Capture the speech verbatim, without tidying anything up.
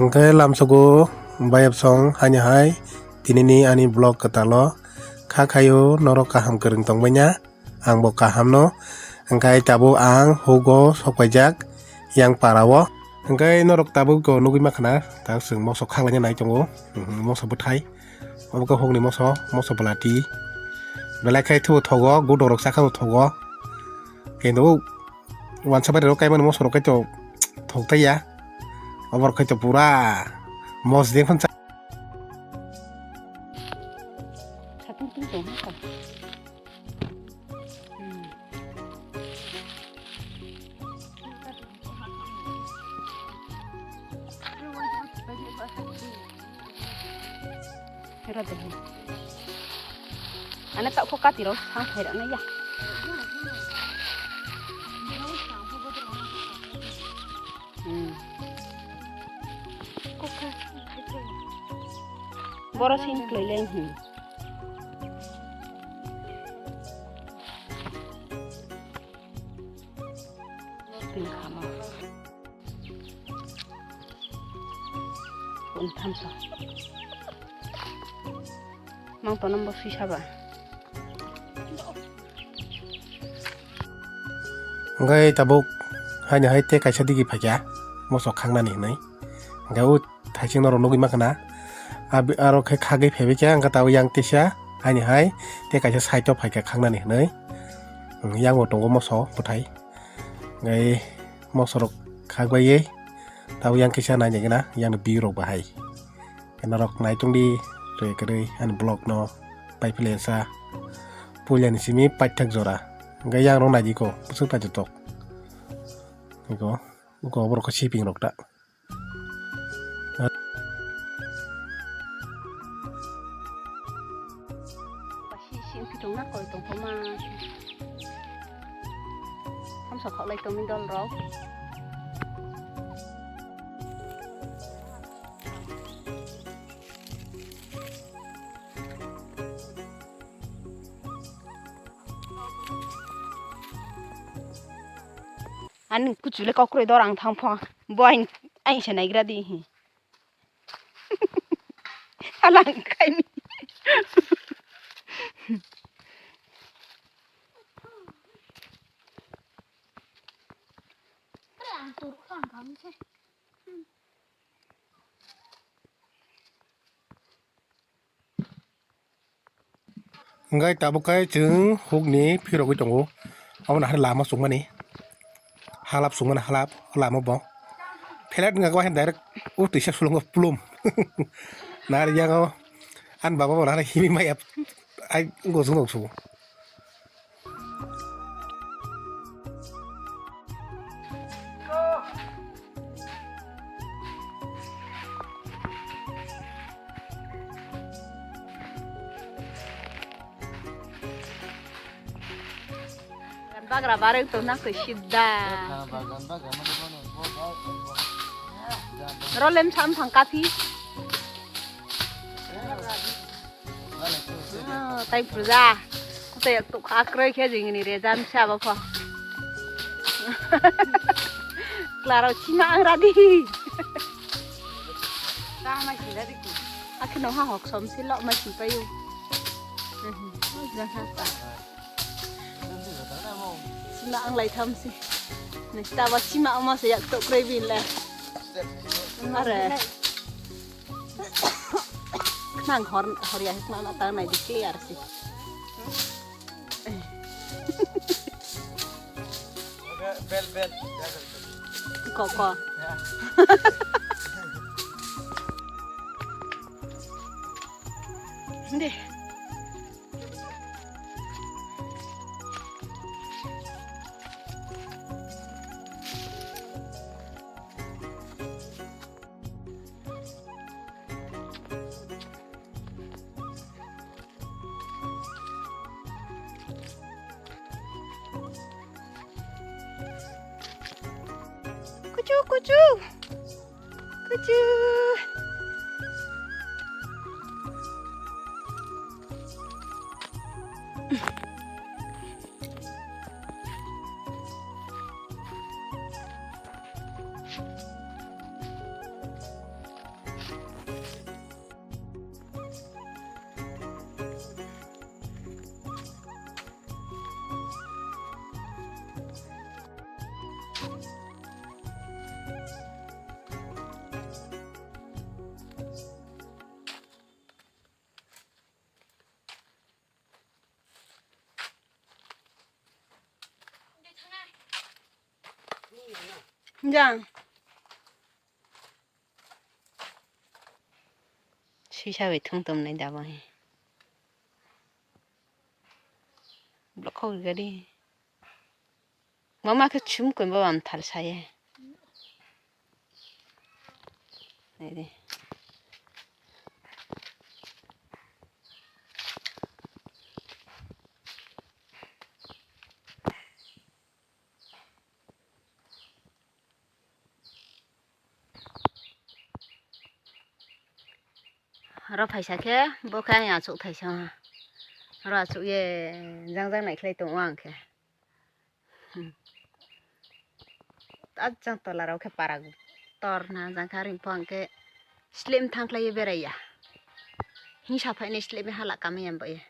Hwnkhe lamsogo bayapsong haini hai tinini ani vlog kwtalo kha khaio norok kaham kwrwng tongbaina. Ang bo kaham no. Hwnkhe tabuk ang hugo sokpaijak yang para o. Hwnkhe norok tabuk go nugwi mankha na, tabuk chwng moso khaklaina nai tongo. Mhm, moso bwthai. Obo khe hukni moso, moso bwlati. Belai khe thubo thogo, gudok rok sakha bo thogo. Khe no wansa bari rok kaimani moso rok khe to thok taiya. Obo rok khe to pura mos de phunsa. Satung tung tong ha. Hmm. Hera de. Ana tak kok kati ro, sang phai rana ya. Hmm. Boro sin kloi leng, hmm. Tini khamo. Unthamso. Mang tonang bo sui saba. Hwnkhe tabuk haini hai tei kaisa digi phaikha, moso khangnani hwnwi. Hwnkhe o thaising norok nugwi mankha na. Abi-, aro khe khagwi phaibai khe, hwnkhe tabuk yang tisa haini hai tei kaisa side o phaikha khangnani hwnwi. Yang bo tongo moso bwthai. Hwnkhe moso rok khagbai tabuk yang kisa nainai gana, yang ni view rok bahai. Norok naitung di, twi kwrwi ani vlog no pai philai sa. Puila ni simi paithak jora. Hwnkhe yang rok nai di ko, bwswk paithak tok. Iko, iko borok khe siping rok ta. Basi si wngkhe tongna koi tongkoma. Thamsa khaklai tongni dol rok. Ani kuchule kokroi dor ang thang pho. Bo ain, ain se naigra di hi. Alang kaini. Hwnkhe tabuk khe chwng hukni phirogwi tongo. Omo hai lama chukmani. Halap chukmani halap, o lama bo. Phelet wngkha khe direct o twisa sulungo plum. Nari yango ani baba bo nari himi maya ai gosong gosong. Bagra bareng tongna koi sibda. Rolem sam thang kathi. Ah, tai phuja. Kutai yak tuk akroi khe jingni re jam sa ba pho. Klaro chima ang radi. Tang mai sila di ku. Akhe no ha hok som si lok mai si payu. Mhm. Oh, jang ha ta. Chima ang lai tham si. Ni ta ba chima ang ma se yak tok kroi bin le. Mare. Nang hor, hor ya hik ma ta nai di clear si. Bel, bel. Ko, ko. Deh. Kuchu, kuchu. Kuchu. Jang. Sisa bai thung tom nai dabo he. Blokhok gari. Mama khe chum koi baba am thar saye. Nai de. Oro phaisa khe bo khe ayang achuk thaisa ha. Oro achuk ye jang jang nai khlai tongo ang khe. Hmm. Ajang tola rok khe parak tor na jang khe aring phang khe slem thang khlai ye berai ya. Hingsa phai nai slem hala kami ya bo ye.